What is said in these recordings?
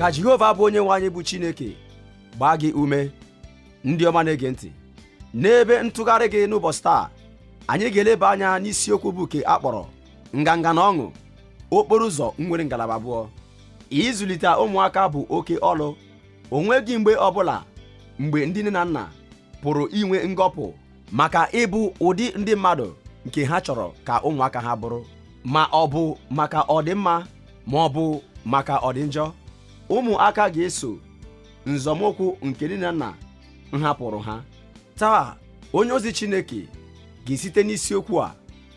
Ka Jehova bụ onye nwe anyị bụ Chineke gbaa gị ume. Ndị ọma na-ege ntị, n'ebe ntụgharị gị n'ụbọchị taa, anyị ga-eleba anya n'isiokwu bụ nke a kpọrọ nganga na ọṅụ, okporo ụzọ nwere ngalaba abụọ. Ịzụlite ụmụaka bụ oke ọlụ. O nweghị mgbe ọbụla mgbe ndị nne na nna pụrụ inwe ngọpụ maka ịbụ ụdị ndị mmadụ nke ha chọrọ ka ụmụaka ha bụrụ, ma ọ bụ maka ọdịmma ma ọ bụ maka ọdịnjọ. Ụmụaka ga-eso nzọmụkwụ nke nne na nna nhapụrụ ha. Taa, onye ozi Chineke ga-esite n'isiokwu a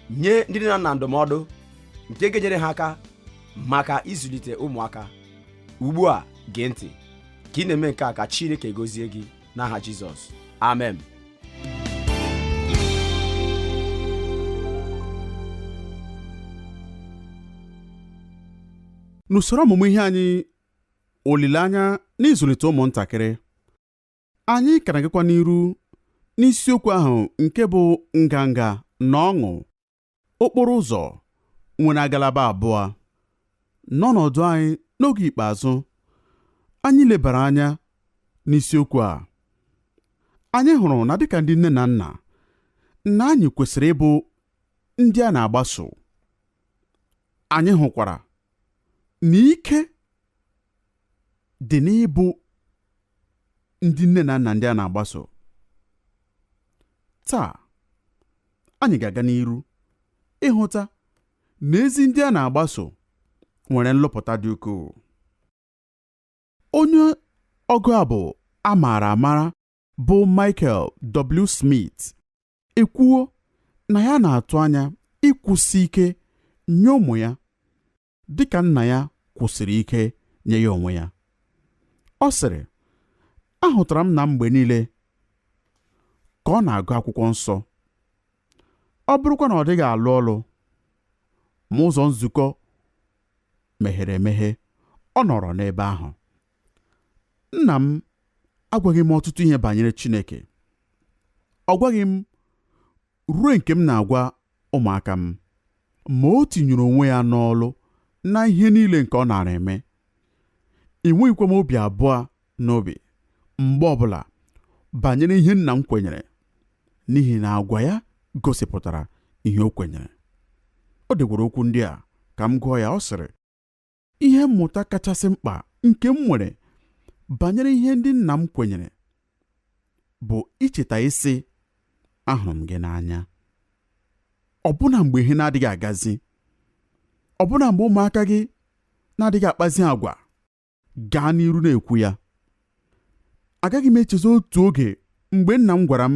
nye ndị nne na nna ndụmọdụ nke ga-enyere ha aka maka ịzụlite ụmụaka. Ugbu a, gee ntị ka ị na-eme nke a, ka Chineke gozie gị n'aha Jizọs. Amen. N'usoro ọmụmụ ihe anyị, olileanya n'ịzụlite ụmụntakịrị, anyị ka na-agakwa n'iru n'isiokwu ahụ nke bụ nganga na ọṅụ, okporo ụzọ nwere agalaba abụọ. N'ọnọdụ anyị n'oge ikpeazụ anyị lebara anya n'isiokwu a, anyị hụrụ na dịka ndị nne na nna na anyị kwesịrị ịbụ ndị a na-agbaso. Anyị hụkwara na ike dị n'ịbụ ndị nne na nna ndị a na-agbaso. Taa anyị ga-aga n'iru ịhụta na ezi ndị a na-agbaso nwere nlụpụta dị ukwuu. Onye ọgụ abụ a maara amara bụ Michael W. Smith ekwuo na ya na-atụ anya ịkwụsị ike nye ụmụ ya dịka nna ya kwụsịrị ike nye ya onwe ya. Ọ sịrị, ahụtara m nna m mgbe niile ka ọ na-agụ akwụkwọ nsọ. Ọ bụrụkwa na ọ dịghị alụ ọlụ, ma ụzọ nzukọ meghere emeghe, ọ nọrọ n'ebe ahụ. Nna m agwaghị m ọtụtụ ihe banyere Chineke. Ọ gwaghị m ruo nke m na-agwa ụmụaka m, ma o tinyere onwe ya n'ọlụ na ihe niile nke ọ nara eme. Enweghịkwa m obi abụọ n'obi mgbe ọbụla banyere ihe nna m kwenyere, n'ihi na agwa ya gosipụtara ihe o kwenyere. O dekwara okwu ndị a ka m gụọ ya. Ọ sịrị, ihe mmụta kachasị mkpa nke m nwere banyere ihe ndị nna m kwenyere bụ icheta ịsị, ahụrụ m gị n'anya. Ọbụna mgbe ihe na-adịghị agazi, ọbụna mgbe ụmụaka gị na-adịghị akpazi agwa, gaa n'iru na-ekwu ya. Agaghị m echezọ otu oge mgbe nna m gwara m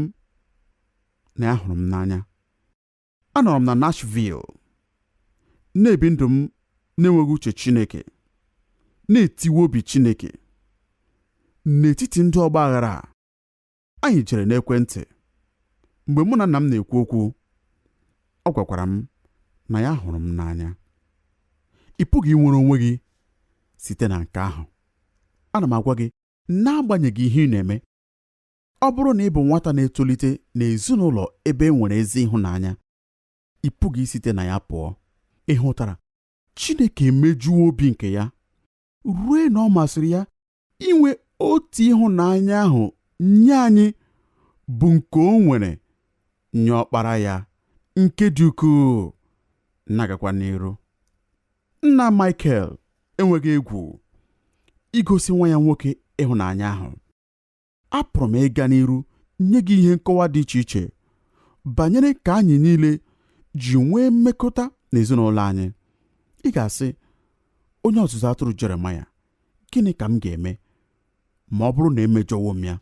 na ya hụrụ m n'anya. Anọrọ m na Nashville na-ebi ndụ m na-enweghị uche Chineke, na-etiwe obi Chineke. N'etiti ndị ọgba aghara a, anyị jere n'ekwentị. Mgbe mụ na nna m na-ekwu okwu, ọ gwakwara m na ya hụrụ m n'anya. Ị pụghị inwere onwe gị site na nke ahụ. Ana m agwa gị, n'agbanyeghị ihe ị na-eme, ọ bụrụ na ị bụ nwata na-etolite n'ezinụlọ ebe e nwere ezi ịhụnanya, ị pụghị isite na ya pụọ. Ị hụtara, Chineke emejuo obi nke ya rue na ọ masịrị ya inwe otu ịhụnanya ahụ nye anyị bụ nke o nwere nye ọkpara ya nke dị ukwuu. Na-agakwa n'iru, nna Michael enweghị egwu igosi nwa ya nwoke ịhụnanya ahụ. Apụrụ m ịga n'iru nye gị ihe nkọwa dị iche iche banyere ka anyị niile ji nwee mmekọta n'ezinụlọ anyị. Ị ga-asị, onye ọzụzụ atụrụ Jeremaya, gịnị ka m ga-eme ma ọ bụrụ na emejọwo m ya?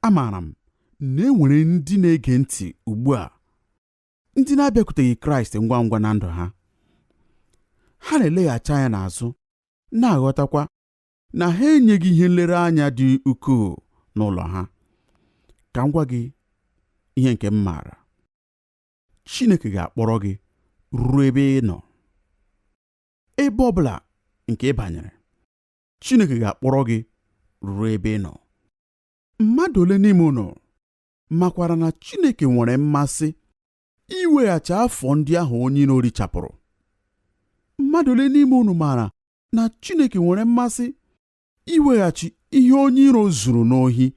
Amaara m na e nwere ndị na-ege ntị ugbu a ndị na-abịakwuteghị Kraịst ngwa ngwa na ndụ ha. Ha na-eleghachi anya n'azụ, na-aghọtakwa na ha enyeghị ihe nlereanya dị ukwuu n'ụlọ ha. Ka m gwa gị ihe nke m maara. Chineke ga-akpọrọ gị ruo ebe ị nọ. Ebe ọ bụla nke ị banyere, Chineke ga-akpọrọ gị ruo ebe ị nọ. Mmadụ ole n'ime unu makwara na Chineke nwere mmasị iweghachi afọ ndị ahụ onye iro richapụrụ? Mmadụ ole n'ime unu maara Na Chineke nwere mmasị iweghachi ihe onye iro zuru n'ohi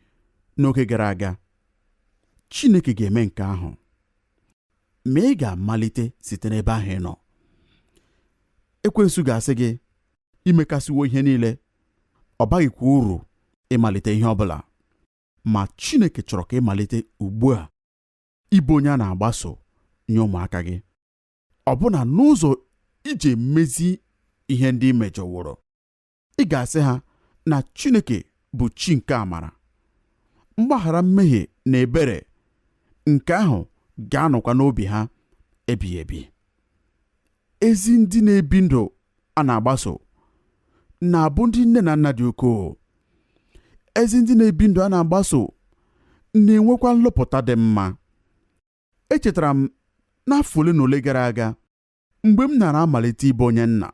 n'oge gara aga. Chineke ga-eme nke ahụ, ma ị ga-amalite site n'ebe ahụ ị nọ. Ekwensu ga-asị gị, imekasịwo ihe niile, ọ baghịkwa uru ịmalite ihe ọ bụla. Ma Chineke chọrọ ka ịmalite ugbu a ịbụ onye a na-agbaso nye ụmụaka gị, ọbụna n'ụzọ iji emezi ihe ndị ị mejọworo. Ị ga-asị ha na Chineke bụ chi nke amara, mgbaghara mmehie na ebere. Nke ahụ ga-anọkwa n'obi ha ebighị ebi. Ezi ndị na-ebi ndụ a na-agbaso na-abụ ndị nne na nna dị ukwuu. Ezi ndị na-ebi ndụ a na-agbaso na-enwekwa nlụpụta dị mma. Echetara m n'afọ ole na ole gara aga, mgbe m nara amalite ịbụ onye nna,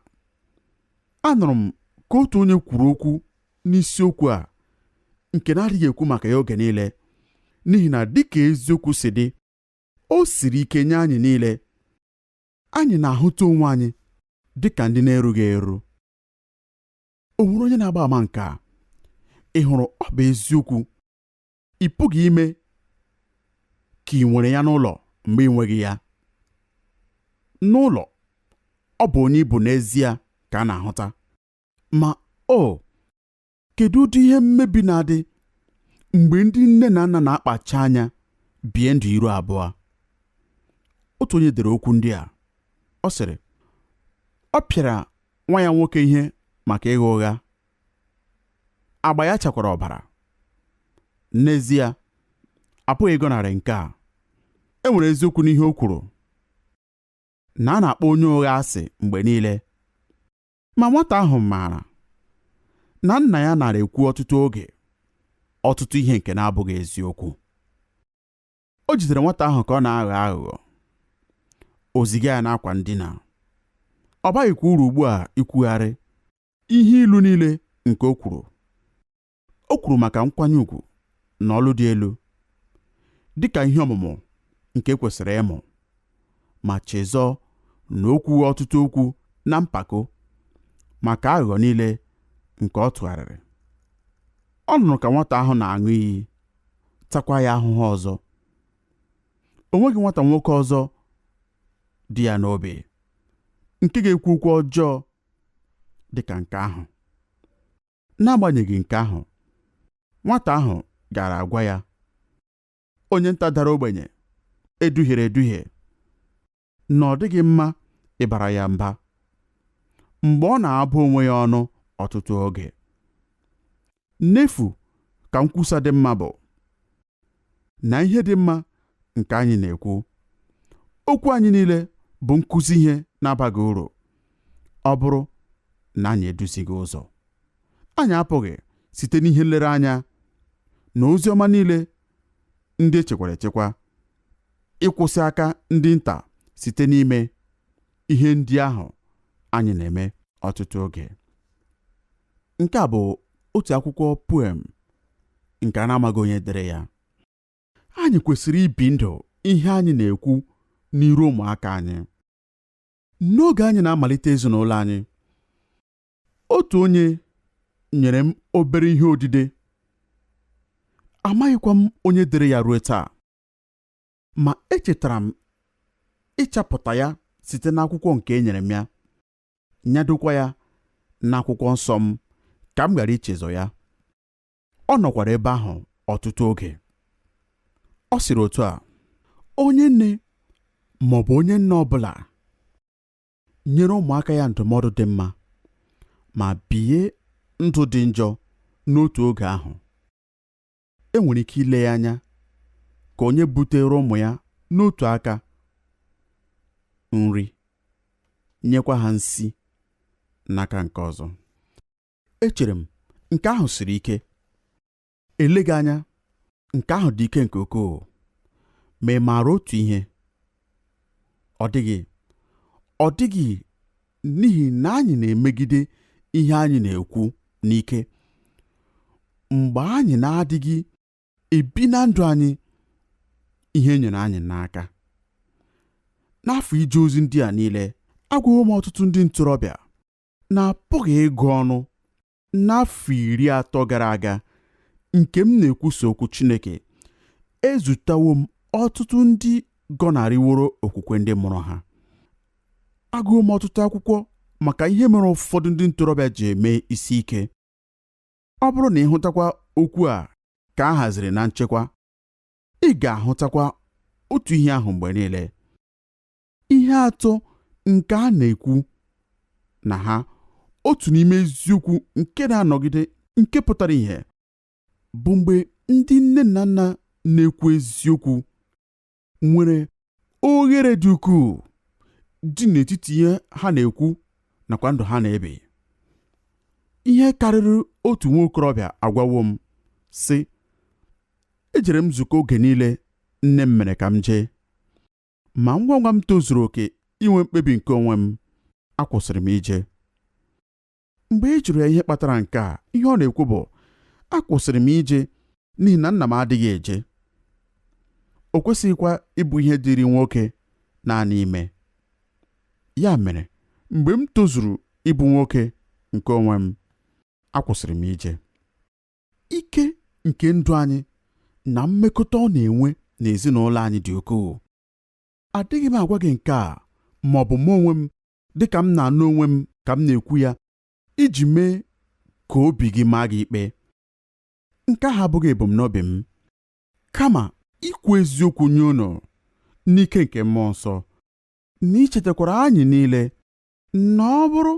anụrụ m ka otu onye kwuru okwu n'isiokwu a nke na-adịghị ekwu maka ya oge niile, n'ihi na dịka eziokwu si dị, o siri ike nye anyị niile. Anyị na-ahụta onwe anyị dịka ndị na-erughị eru. O nwere onye na-agba ama nke a? Ị hụrụ, ọ bụ eziokwu. Ị pụghị ime ka ị nwere ya n'ụlọ mgbe ị nweghị ya n'ụlọ. Ọ bụ onye ị bụ n'ezie ka a na-ahụta. Ma o kedu ụdị ihe mmebi na-adị mgbe ndị nne na nna na-akpacha anya bie ndụ iru abụọ? Otu onye dere okwu ndị a. Ọ sịrị, ọ pịara nwa ya nwoke ihe maka ịgha ụgha, agba ya chakwara ọbara. N'ezie, apụghị ịgọnarị nke a. E nwere eziokwu n'ihe o kwuru, na a na-akpọ onye ụgha asị mgbe niile. Ma nwata ahụ maara na nna ya nara ekwu ọtụtụ oge ọtụtụ ihe nke na-abụghị eziokwu. O jidere nwata ahụ ka ọ na-aghọ aghụghọ, o ziga ya n'akwa ndina. Ọ baghịkwa uru ugbu a ikwugharị ihe ilu niile nke o kwuru. O kwuru maka nkwanye ùgwù na ọlụ dị elu dịka ihe ọmụmụ nke kwesịrị ịmụ, ma chezọọ na o kwughị ọtụtụ okwu na mpako maka aghụghọ niile nke ọ tụgharịrị. Ọ nụrụ ka nwata ahụ na-aṅụ iyi, takwa ya ahụhụ ọzọ. O nweghị nwata nwoke ọzọ dị ya n'obi nke ga-ekwu okwu ọjọọ dị ka nke ahụ. N'agbanyeghị nke ahụ, nwata ahụ gara agwa ya, onye nta dara ogbenye eduhiere eduhie, na ọ dịghị mma ịbara ya mba mgbe ọ na-abụ onwe ya ọnụ ọtụtụ oge. N'efu ka nkwusa dị mma bụ, na ihe dị mma nke anyị na-ekwu. Okwu anyị niile bụ nkụzi ihe na-abaghị uru ọ bụrụ na anyị eduzighị ụzọ. Anyị apụghị site n'ihe nlereanya na ozi ọma niile ndị echekwara echekwa ịkwụsị aka ndị nta site n'ime ihe ndị ahụ anyị na-eme ọtụtụ oge. Nke a bụ otu akwụkwọ poem nke a na-amaghị onye dere ya. Anyị kwesịrị ibi ndụ ihe anyị na-ekwu n'iru ụmụaka anyị. N'oge anyị na-amalite ezinụlọ anyị, otu onye nyere m obere ihe odide. Amaghịkwa m onye dere ya ruo taa, ma echetara m ịchapụta ya site n'akwụkwọ nke e nyere m ya, nyadokwa ya n'akwụkwọ nsọ m ka m ghara ichezọ ya. Ọ nọkwara ebe ahụ ọtụtụ oge. Ọ sịrị otu a: onye nne ma ọ bụ onye nna ọbụla nyere ụmụaka ya ndụmọdụ dị mma ma bie ndụ dị njọ n'otu oge ahụ, e nwere ike ile ya anya ka onye butere ụmụ ya n'otu aka nri, nyekwa ha nsi n'aka nke ọzọ. Echere m nke ahụ siri ike. Eleghị anya nke ahụ dị ike nke ukwuu, ma ị maara otu ihe? Ọ dịghị ọ dịghị n'ihi na anyị na-emegide ihe anyị na-ekwu n'ike mgbe anyị na-adịghị ebi na ndụ anyị ihe e nyere anyị n'aka. N'afọ ije ozi ndị a niile, agwawo m ọtụtụ ndị ntorobịa Na-apụghị ịgụ ọnụ n'afọ 30 gara aga nke m na-ekwusa okwu Chineke, ezutawo m ọtụtụ ndị gọnarịworo okwukwe ndị mụrụ ha. Agụwo m ọtụtụ akwụkwọ maka ihe mere ụfọdụ ndị ntorobịa ji eme isi ike. Ọ bụrụ na ị hụtakwa okwu a ka a haziri na nchekwa, ị ga-ahụtakwa otu ihe ahụ mgbe niile. Ihe atọ nke a na-ekwu na ha otu n'ime eziokwu nke na-anọgide nke pụtara ìhè bụ mgbe ndị nne na nna na-ekwu eziokwu nwere oghere dị ukwuu dị n'etiti ihe ha na-ekwu nakwa ndụ ha na-ebi. Ihe karịrị otu nwa okorobịa agwawo m sị, ejere m nzukọ oge niile nne m mere ka m jee, ma ngwa ngwa m tozuru oke inwe mkpebi nke onwe m, akwụsịrị m ije. Mgbe ị jụrụ ya ihe kpatara nke a, ihe ọ na-ekwu bụ, akwụsịrị m ije n'ihi na nna m adịghị eje. O kwesịghịkwa ịbụ ihe dịrị nwoke naanị ime. Ya mere, mgbe m tozuru ịbụ nwoke nke onwe m, akwụsịrị m ije. Ike nke ndụ anyị na mmekọta ọ na-enwe n'ezinụlọ anyị dị ukwuu. Adịghị m agwa gị nke a ma ọ bụ mụ onwe m dịka m na-anụ onwe m ka m na-ekwu ya iji mee ka obi gị maa gị ikpe. Nke ahụ abụghị ebumnobi m, kama ikwu eziokwu nye unu n'ike nke mmụọ nsọ, na ichetakwara anyị niile na ọ bụrụ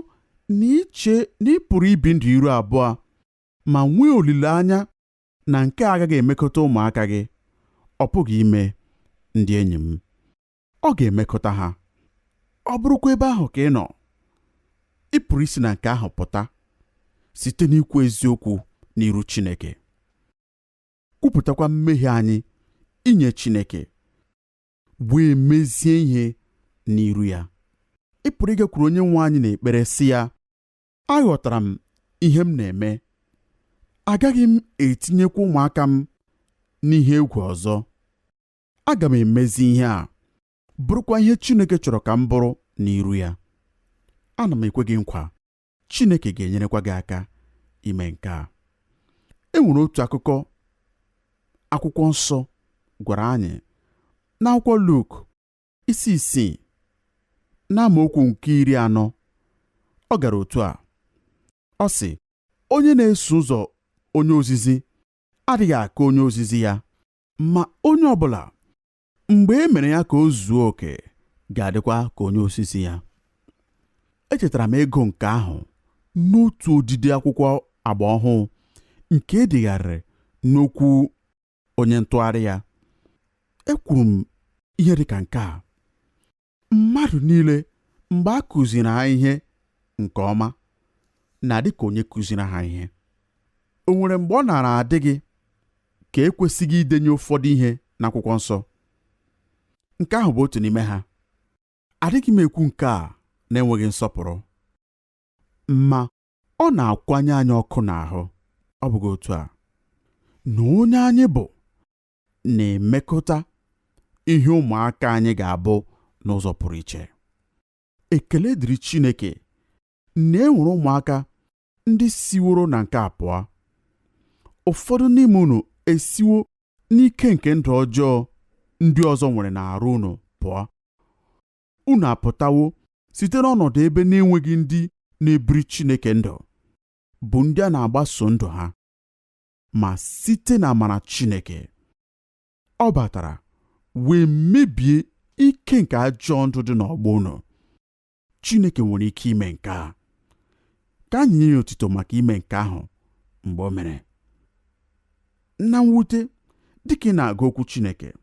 na iche na ị pụrụ ibi ndụ iru abụọ ma nwee olileanya na nke a agaghị emekọta ụmụaka gị, ọ pụghị ime, ndị enyi m. Ọ ga-emekọta ha. Ọ bụrụkwa ebe ahụ ka ị nọ, ị pụrụ isi na nke ahụ pụta site n'ikwu eziokwu n'iru Chineke, kwupụtakwa mmehie anyị inye Chineke, wee mezie ihe n'iru ya. Ị pụrụ ịgakwuru onye nwe anyị n'ekpere sị ya, aghọtara m ihe m na-eme, agaghị m etinyekwa ụmụaka m n'ihe egwu ọzọ. Aga m emezi ihe a, bụrụkwa ihe Chineke chọrọ ka m bụrụ n'iru ya. Ana m ekwe gị nkwa, Chineke ga-enyerekwa gị aka ime nke a. E nwere otu akụkọ akwụkwọ nsọ gwara anyị n'akwụkwọ Luk isi 6 n'amaokwu nke 40. Ọ gara otu a. Ọ sị, onye na-eso ụzọ onye ozizi adịghị aka onye ozizi ya, ma onye ọbụla mgbe e mere ya ka o zuo oke ga-adịkwa ka onye ozizi ya. Echetara m ego nke ahụ n'otu odide akwụkwọ agba ọhụụ nke edegharịrị n'okwu onye ntụgharị ya. Ekwuru m ihe dị ka nke a: mmadụ niile mgbe a kụziri ha ihe nke ọma na-adị ka onye kụziri ha ihe. O nwere mgbe ọ nara adị gị ka ekwesịghị idenye ụfọdụ ihe n'akwụkwọ nsọ? Nke ahụ bụ otu n'ime ha. Adịghị m ekwu nke a na-enweghị nsọpụrụ, ma ọ na-akwanye anyị ọkụ n'ahụ. Ọ bụghị otu a na onye anyị bụ na-emekọta ihe ụmụaka anyị ga-abụ n'ụzọ pụrụ iche. Ekele dịrị Chineke na e nwere ụmụaka ndị siworo na nke a pụọ. Ụfọdụ n'ime unu esiwo n'ike nke ndụ ọjọọ ndị ọzọ nwere n'arụ unu pụọ. Unu apụtawo site n'ọnọdụ ebe na-enweghị ndị na-ebiri Chineke ndụ, bụ ndị a na-agbaso ndụ ha. Ma site n'amara Chineke, ọ batara wee mebie ike nke ajọ ndụ dị n'ọgbọ unu. Chineke nwere ike ime nke a. Ka anyị nye ya otuto maka ime nke ahụ mgbe o mere. Na mwute, dịka ị na-agụ okwu Chineke,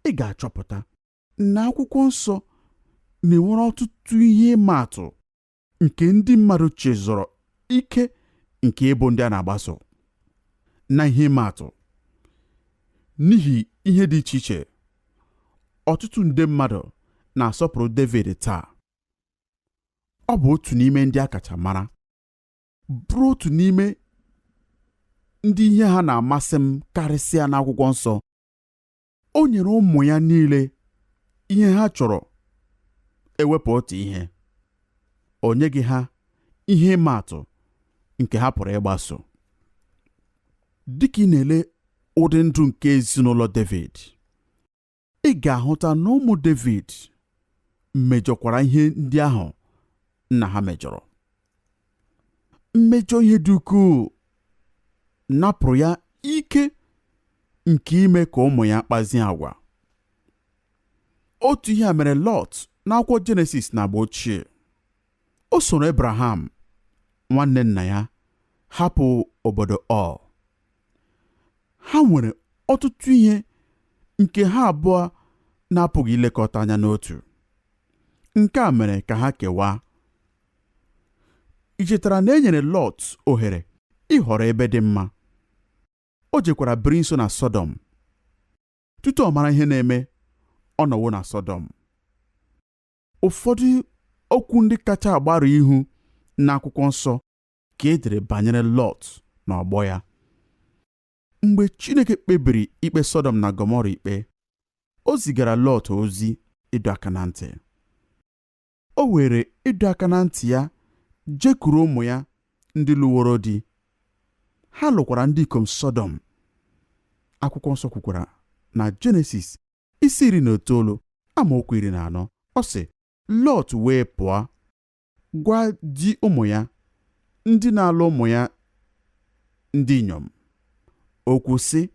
ị ga-achọpụta na akwụkwọ nsọ na-enwere ọtụtụ ihe ịma atụ nke ndị mmadụ chezọrọ ike nke ịbụ ndị a na-agbaso na ihe ịma atụ. N'ihi ihe dị iche iche, ọtụtụ nde mmadụ na-asọpụrụ David taa. Ọ bụ otu n'ime ndị a kacha mara, bụrụ otu n'ime ndị ihe ha na-amasị m karịsịa n'akwụkwọ nsọ. O nyere ụmụ ya niile ihe ha chọrọ, ewepụ otu ihe. O nyeghị ha ihe ịma atụ nke ha pụrụ ịgbaso. Dịka ị na-ele ụdị ndụ nke ezinụlọ Devid, ị ga-ahụta na ụmụ Devid mejọkwara ihe ndị ahụ nna ha mejọrọ. Mmejọ ihe dị ukwuu napụrụ ya ike nke ime ka ụmụ ya kpazie agwa. Otu ihe a mere Lọt n'akwụkwọ Jenesis na agba ochie. O soro Abraham nwanne nna ya hapụ obodo Ur. Ha nwere ọtụtụ ihe nke ha abụọ na-apụghị ilekọta anya n'otu. Nke a mere ka ha kewaa. I chetara na e nyere Lọt ohere ịhọrọ ebe dị mma? O jekwara biri nso na Sọdọm. Tutu ọ mara ihe na-eme, ọ nọwo na Sọdọm. Ụfọdụ okwu ndị kacha agbarụ ihu n'akwụkwọ nsọ ka e dere banyere Lọt na ọgbọ ya. Mgbe Chineke kpebiri ikpe Sọdọm na Gọmọra ikpe, o zigara Lọt ozi ịdọ aka na ntị. O were ịdọ aka na ntị ya jekwuru ụmụ ya ndị lụworo di. Ha lụkwara ndị ikom Sọdọm. Akwụkwọ nsọ kwukwara na Jenesis isi 19 amaokwu 14, ọ sị, Lọt wee pụọ gwa di ụmụ ya ndị na-alụ ụmụ ya ndị inyom okwu sị,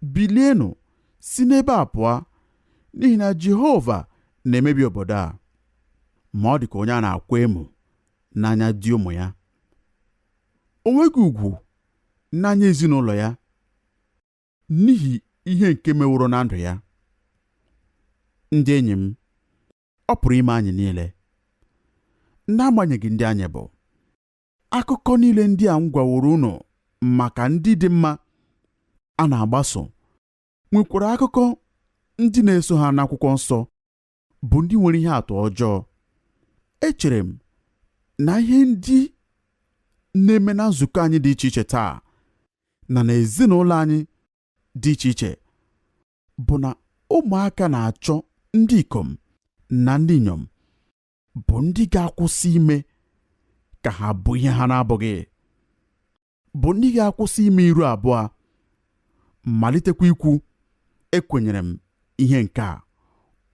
bilienụ si n'ebe a pụọ, n'ihi na Jehova na-emebi obodo a. Ma ọ dị ka onye a na-akwa emo n'anya di ụmụ ya. O nweghị ugwu n'anya ezinụlọ ya n'ihi ihe nke meworo na ndụ ya. Ndị enyi m, ọ pụrụ ime anyị niile, n'agbanyeghị ndị anyị bụ. Akụkọ niile ndị a m gwaworo unu maka ndị dị mma a na-agbaso nwekwara akụkọ ndị na-eso ha n'akwụkwọ nsọ bụ ndị nwere ihe atụ ọjọọ. Echere m na ihe ndị na-eme na nzukọ anyị dị iche iche taa na n'ezinụlọ anyị dị iche iche bụ na ụmụaka na-achọ ndị ikom na ndị inyom bụ ndị ga-akwụsị ime ka ha bụ ihe ha na-abụghị, bụ ndị ga-akwụsị ime iru abụọ, malitekwa ikwu ekwenyere m ihe nke a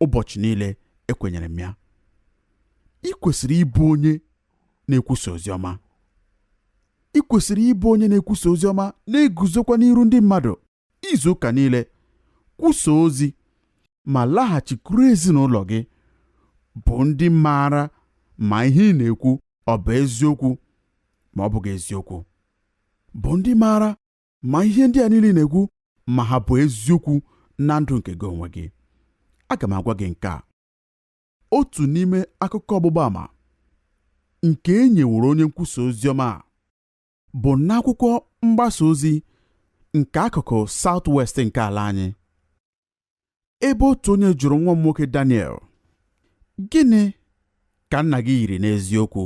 ụbọchị niile, ekwenyere m ya. Ị kwesịrị ịbụ onye na-ekwusa oziọma. Ị kwesịrị ịbụ onye na-ekwusa oziọma, na-eguzokwa n'iru ndị mmadụ izu ụka niile kwusa ozi, ma laghachikwuru ezinụlọ gị bụ ndị maara ma ihe ị na-ekwu ọ bụ eziokwu ma ọ bụghị eziokwu, bụ ndị maara ma ihe ndị a niile na-ekwu ma ha bụ eziokwu na ndụ nke gị onwe gị. Aga m agwa gị nke a. Otu n'ime akụkọ ọgbụgba ama nke e nyeworo onye nkwusa oziọma a bụ n'akwụkwọ mgbasa ozi nke akụkụ South West nke ala anyị, ebe otu onye jụrụ nwa m nwoke Daniel, gịnị ka nna gị yiri n'eziokwu?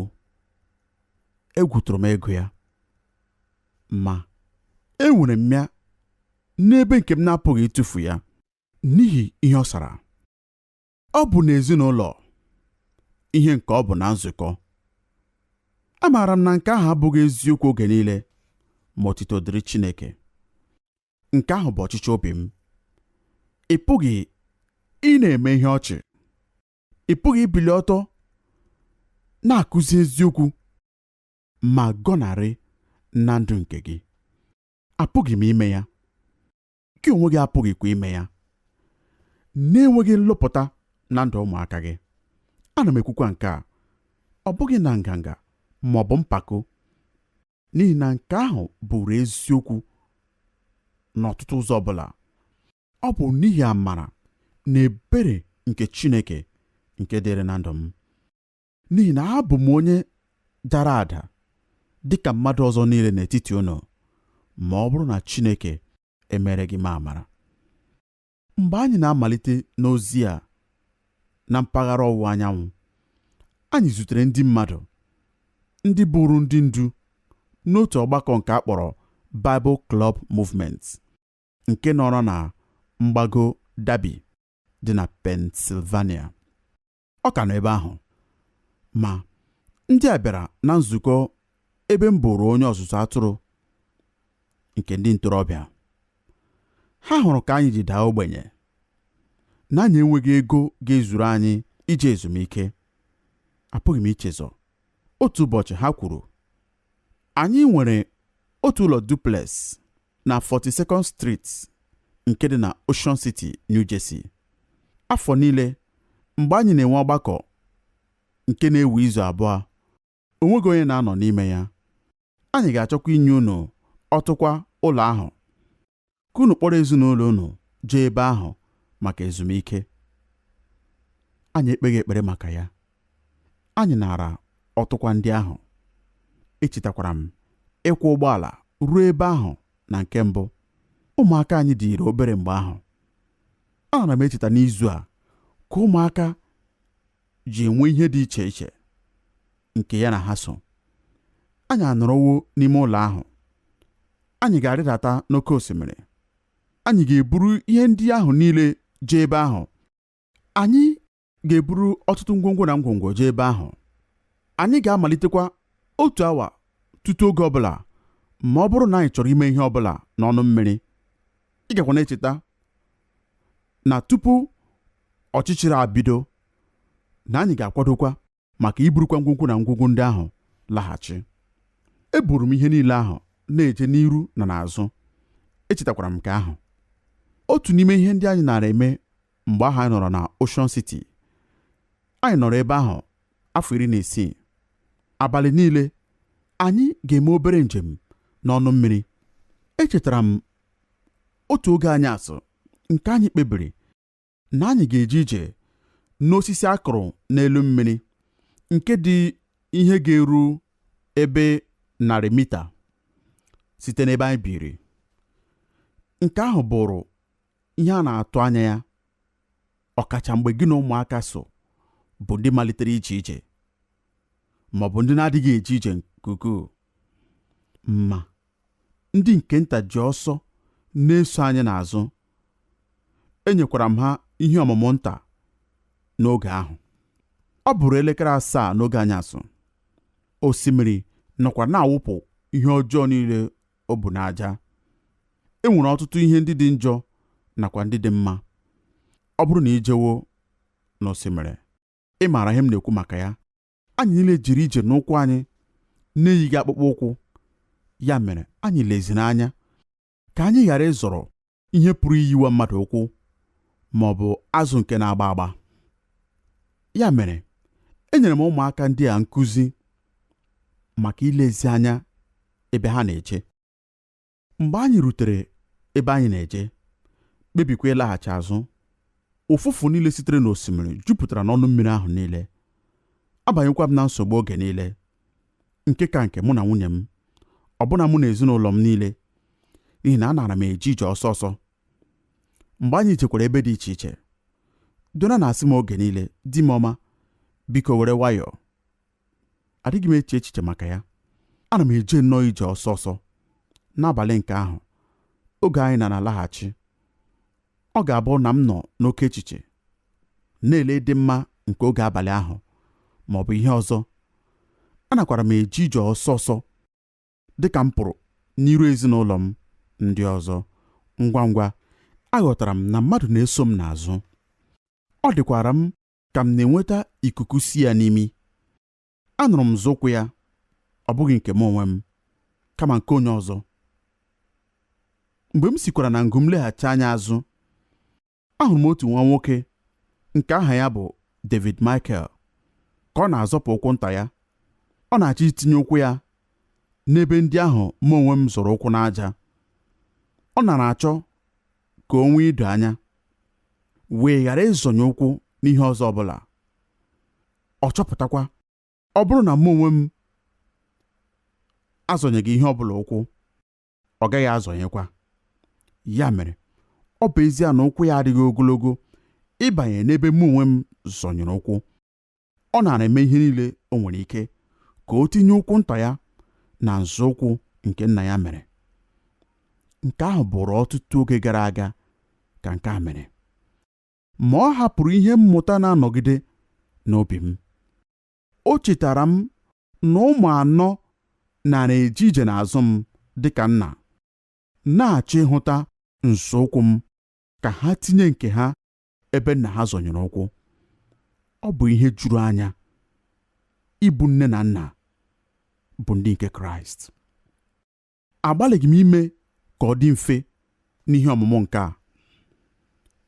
Egwu tụrụ m ego ya, ma enwere m ya n'ebe nke m na-apụghị ịtụfu ya n'ihi ihe ọ sara. Ọ bụ n'ezinụlọ, ihe nke ọ bụ na nzukọ. Amaara m na nke ahụ abụghị eziokwu oge niile, ma otito dịrị Chineke. Nke ahụ bụ ọchịchọ obi m. Ị pụghị ị na-eme ihe ọchị. Ị pụghị ibili ọtọ na-akụzi eziokwu ma gọnarị na ndụ nke gị. Apụghị m ime ya. Gị onwe gị apụghịkwa ime ya. Na-enweghị nlụpụta na ndụ ụmụaka gị. Ana m ekwukwa nke a, ọ bụghị na nganga ma ọ bụ mpako, n'ihi na nke ahụ bụrụ eziokwu n'ọtụtụ ụzọ ọbụla. Ọ bụ n'ihi amara na ebere nke Chineke nke dịrị na ndụ m, n'ihi na abụ m onye dara ada dịka mmadụ ọzọ niile n'etiti unu, ma ọ bụrụ na Chineke emere gị m amara. Mgbe anyị na-amalite n'ozi a na mpaghara ọwụwa anyanwụ, anyị zutere ndị mmadụ ndị bụrụ ndị ndu n'otu ọgbakọ nke a kpọrọ Bible Club Movement nke nọrọ na mgbago Derby dị na Pennsylvania. Ọ ka nọ ebe ahụ, ma Ndị a bịara na nzukọ ebe m bụrụ onye ọzụzụ atụrụ nke ndị ntorobịa. Ha hụrụ ka anyị ji daa ogbenye, na anyị enweghị ego ga-ezuru anyị ije ezumike. Apụghị m ichezọ otu ụbọchị ha kwuru, anyị nwere otu ụlọ duplex na 42nd Street nke dị na Ocean City, New Jersey. Afọ niile mgbe anyị na-enwe ọgbakọ nke na-ewe izu 2, o nweghị onye na-anọ n'ime ya. Anyị ga-achọkwa inye unu ọtụkwa ụlọ ahụ ka unu kpọrọ ezinụlọ unu jee ebe ahụ maka ezumike. Anyị ekpeghị ekpere maka ya. Anyị nara ọtụkwa ndị ahụ. Echetakwara m ịkwọ ụgbọala ruo ebe ahụ na nke mbụ. Ụmụaka anyị dịrị obere mgbe ahụ. Ana m echeta n'izu a ka ụmụaka ji enwe ihe dị iche iche nke ya na ha so. Anyị anọrọwo n'ime ụlọ ahụ. Anyị ga-arịdata n'oké osimiri. Anyị ga-eburu ihe ndị ahụ niile jee ebe ahụ. Anyị ga-eburu ọtụtụ ngwongwo na ngwongwo jee ebe ahụ. Anyị ga-amalitekwa otu awa tutu oge ọbụla ma ọ bụrụ na anyị chọrọ ime ihe ọbụla n'ọnụ mmiri. Ị gakwa na-echeta na tupu ọchịchịrị abido na anyị ga-akwadokwa maka iburukwa ngwongwo na ngwongwo ndị ahụ laghachi. Eburu m ihe niile ahụ na-eje n'iru na n'azụ. Echetakwara m nke ahụ. Otu n'ime ihe ndị anyị nara eme mgbe ahụ anyị nọrọ na Ocean City. Anyị nọrọ ebe ahụ afọ 16. Abalị niile anyị ga-eme obere njem n'ọnụ mmiri. Echetara m otu oge anyasị nke anyị kpebiri na anyị ga-eje ije n'osisi akụrụ n'elu mmiri nke dị ihe ga-eru ebe 100 mita site n'ebe anyị biri. Nke ahụ bụrụ ihe a na-atụ anya ya, ọkacha mgbe gị na ụmụaka so bụ ndị malitere ije ije ma ọ bụ ndị na-adịghị eje ije nke ukwuu. Ma ndị nke nta ji ọsọ na-eso anyị n'azụ. Enyekwara m ha ihe ọmụmụ nta n'oge ahụ. Ọ bụrụ elekere 7 n'oge anyasị. Osimiri nọkwa na-awụpụ ihe ọjọọ niile o bu n'aja. E nwere ọtụtụ ihe ndị dị njọ nakwa ndị dị mma. Ọ bụrụ na ị jewo n'osimiri, ị maara ihe m na-ekwu maka ya. Anyị niile jiri ije n'ụkwụ anyị na-eyighị akpụkpọ ụkwụ. Ya mere anyị leziri anya ka anyị ghara ịzọrọ ihe pụrụ iyiwa mmadụ ụkwụ ma ọ bụ azụ nke na-agba agba. Ya mere enyere m ụmụaka ndị a nkụzi maka ilezi anya ebe ha na-eje. Mgbe anyị rutere ebe anyị na-eje, kpebikwa ịlaghachi azụ, ụfụfụ niile sitere n'osimiri jupụtara n'ọnụ mmiri ahụ niile. Abanyekwa m na nsogbu oge niile, nke ka nke mụ na nwunye m, ọbụna mụ na ezinụlọ m niile, n'ihi na anara m eje ije ọsọ ọsọ. Mgbe anyị jekwara ebe dị iche iche, Dona na-asị m oge niile, di m ọma, biko were nwayọọ. Adịghị m eche echiche maka ya. Ana m eje nnọọ ije ọsọ ọsọ. N'abalị nke ahụ, oge anyị na-alaghachi, ọ ga-abụ na m nọ n'oke echiche, na-ele ịdị mma nke oge abalị ahụ ma ọ bụ ihe ọzọ. Anakwara m eje ije ọsọ ọsọ dị ka m pụrụ n'iru ezinụlọ m ndị ọzọ. Ngwa ngwa, aghọtara m na mmadụ na-eso m n'azụ. Ọ dịkwara m ka m na-enweta ikuku si ya n'imi. Anụrụ m nzọụkwụ ya, ọ bụghị nke m onwe m, kama nke onye ọzọ. Mgbe m sikwara na ngụ m leghachi anya azụ, ahụrụ m otu nwa nwoke nke aha ya bụ David Michael ka ọ na-azọpụ ụkwụ nta ya. Ọ na-achọ itinye ụkwụ ya n'ebe ndị ahụ mụ onwe m zọrọ ụkwụ n'aja. Ọ nara achọ ka o nwee ido anya, wee ghara ịzọnye ụkwụ n'ihe ọzọ ọbụla. Ọ chọpụtakwa, ọ bụrụ na mụ onwe m azọnyeghị ihe ọbụla ụkwụ, ọ gaghị azọnyekwa. Ya mere, ọ bụ ezie na ụkwụ ya adịghị ogologo ịbanye n'ebe mụ onwe m zọnyere ụkwụ, ọ nara eme ihe niile o nwere ike ka o tinye ụkwụ nta ya na nzọụkwụ nke nna ya mere. Nke ahụ bụrụ ọtụtụ oge gara aga ka nke a mere. Ma ọ hapụrụ ihe mmụta na-anọgide n'obi m. O chetara m Na ụmụ anọ nara eje ije n'azụ m dịka nna, na-achọ ịhụta nzọụkwụ m ka ha tinye nke ha ebe nna ha zọnyere ụkwụ. Ọ bụ ihe juru anya ịbụ nne na nna bụ ndị nke Kraịst. Agbalịghị m ime ka ọ dị mfe n'ihe ọmụmụ nke a.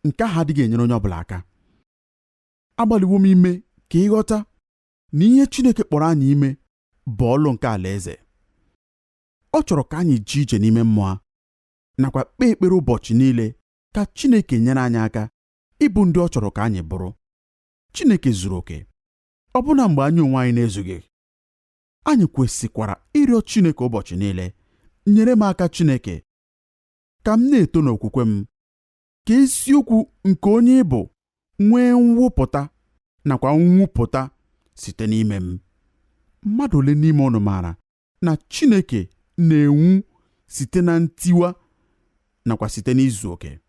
Nke ahụ adịghị enyere onye ọbụla aka. Agbalịwo m ime ka ị ghọta na ihe Chineke kpọrọ anyị ime bụ ọlụ nke alaeze. Ọ chọrọ ka anyị jee ije n'ime mmụọ nakwa kpee ekpere ụbọchị niile ka Chineke nyere anyị aka ịbụ ndị ọ chọrọ ka anyị bụrụ. Chineke zuru oke, ọbụna mgbe anyị onwe anyị na-ezughị. Anyị kwesịkwara ịrịọ Chineke ụbọchị niile, nyere m aka Chineke, ka m na-eto n'okwukwe m, ka eziokwu nke onye ị bụ nwee mwụpụta nakwa mwụpụta site n'ime m. Mmadụ ole n'ime unu maara na Chineke na-enwu site na ntiwa nakwa site n'izu oke?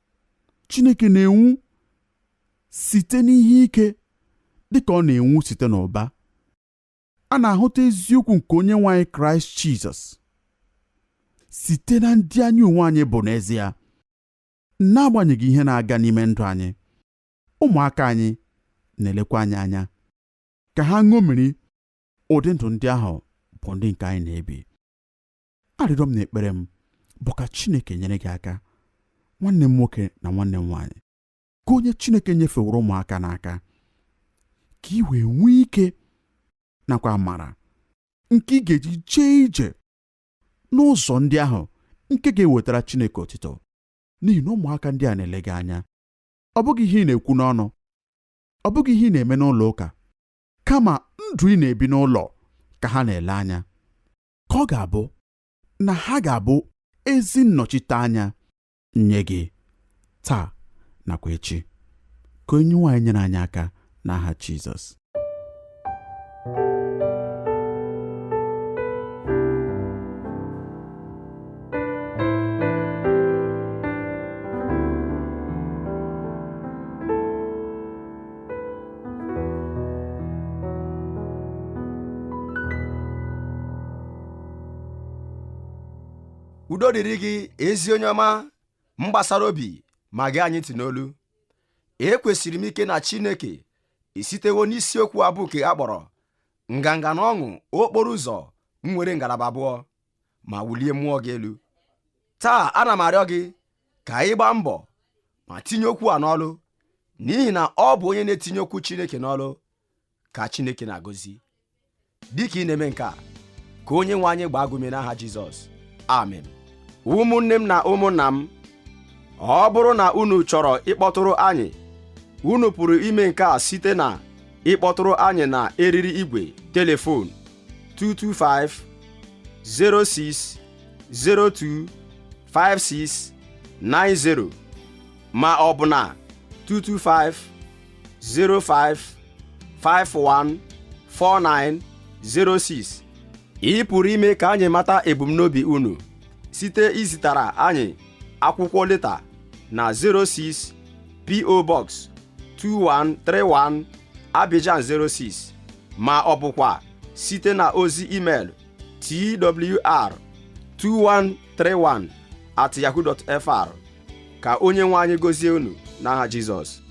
Chineke na-enwu site n'ihe ike dịka ọ na-enwu site n'ụba. A na-ahụta eziokwu nke onye nwe anyị Kraịst Jizọs site na ndị anyị onwe anyị bụ n'ezie, n'agbanyeghị ihe na-aga n'ime ndụ anyị. Ụmụaka anyị na-elekwa anyị anya ka ha ṅomiri ụdị ndụ ndị ahụ bụ ndị nke anyị na-ebi. Arịrịọ m na ekpere m bụ ka Chineke nyere gị aka, nwanne m nwoke na nwanne m nwaanyị, ka onye Chineke nyefeworo ụmụaka n'aka, ka ị wee nwee ike nakwa amara nke ị ga-eji jee ije n'ụzọ ndị ahụ nke ga-ewetara Chineke otito, n'ihi na ụmụaka ndị a na-ele gị anya. Ọ bụghị ihe ị na-ekwu n'ọnụ, ọ bụghị ihe ị na-eme n'ụlọ ụka, kama ndụ ị na-ebi n'ụlọ ka ha na-ele anya, ka ọ ga-abụ na ha ga-abụ ezi nnọchiteanya nye gị taa nakwa echi. Ka onye nwaanyị nyere anyị aka n'aha Jizọs. Udo dịrị gị ezi onye ọma m gbasara obi ma gee anyị ntị n'olu. Ekwesịrị m ike na Chineke esitewo n'isiokwu abụ nke a kpọrọ nganga na ọṅụ okporo ụzọ nwere ngalaba abụọ ma wulie mmụọ gị elu. Taa ana m arịọ gị ka ị gbaa mbọ ma tinye okwu a n'ọlụ, n'ihi na ọ bụ onye na-etinye okwu Chineke n'ọlụ ka Chineke na-agọzi. Dịka ị na-eme nke a, ka onye nwe anyị gbaa gị ume n'aha Jizọs. Amen. Ụmụnne m na ụmụnna m, ọ bụrụ na unu chọrọ ịkpọtụrụ anyị, unu pụrụ ime nke a site na ịkpọtụrụ anyị na eriri igwe telefon 225 06 02 56 90 ma ọ bụ na 225 05 51 49 06. Ị pụrụ ime ka anyị mata ebumnobi unu site izitara anyị akwụkwọ leta na 06 P.O. Box 2131 Abidjan 06, ma ọ bụkwa site na ozi email twr2131@yahoo.fr. Ka onye nwe anyị gọzie unu n'aha Jizọs.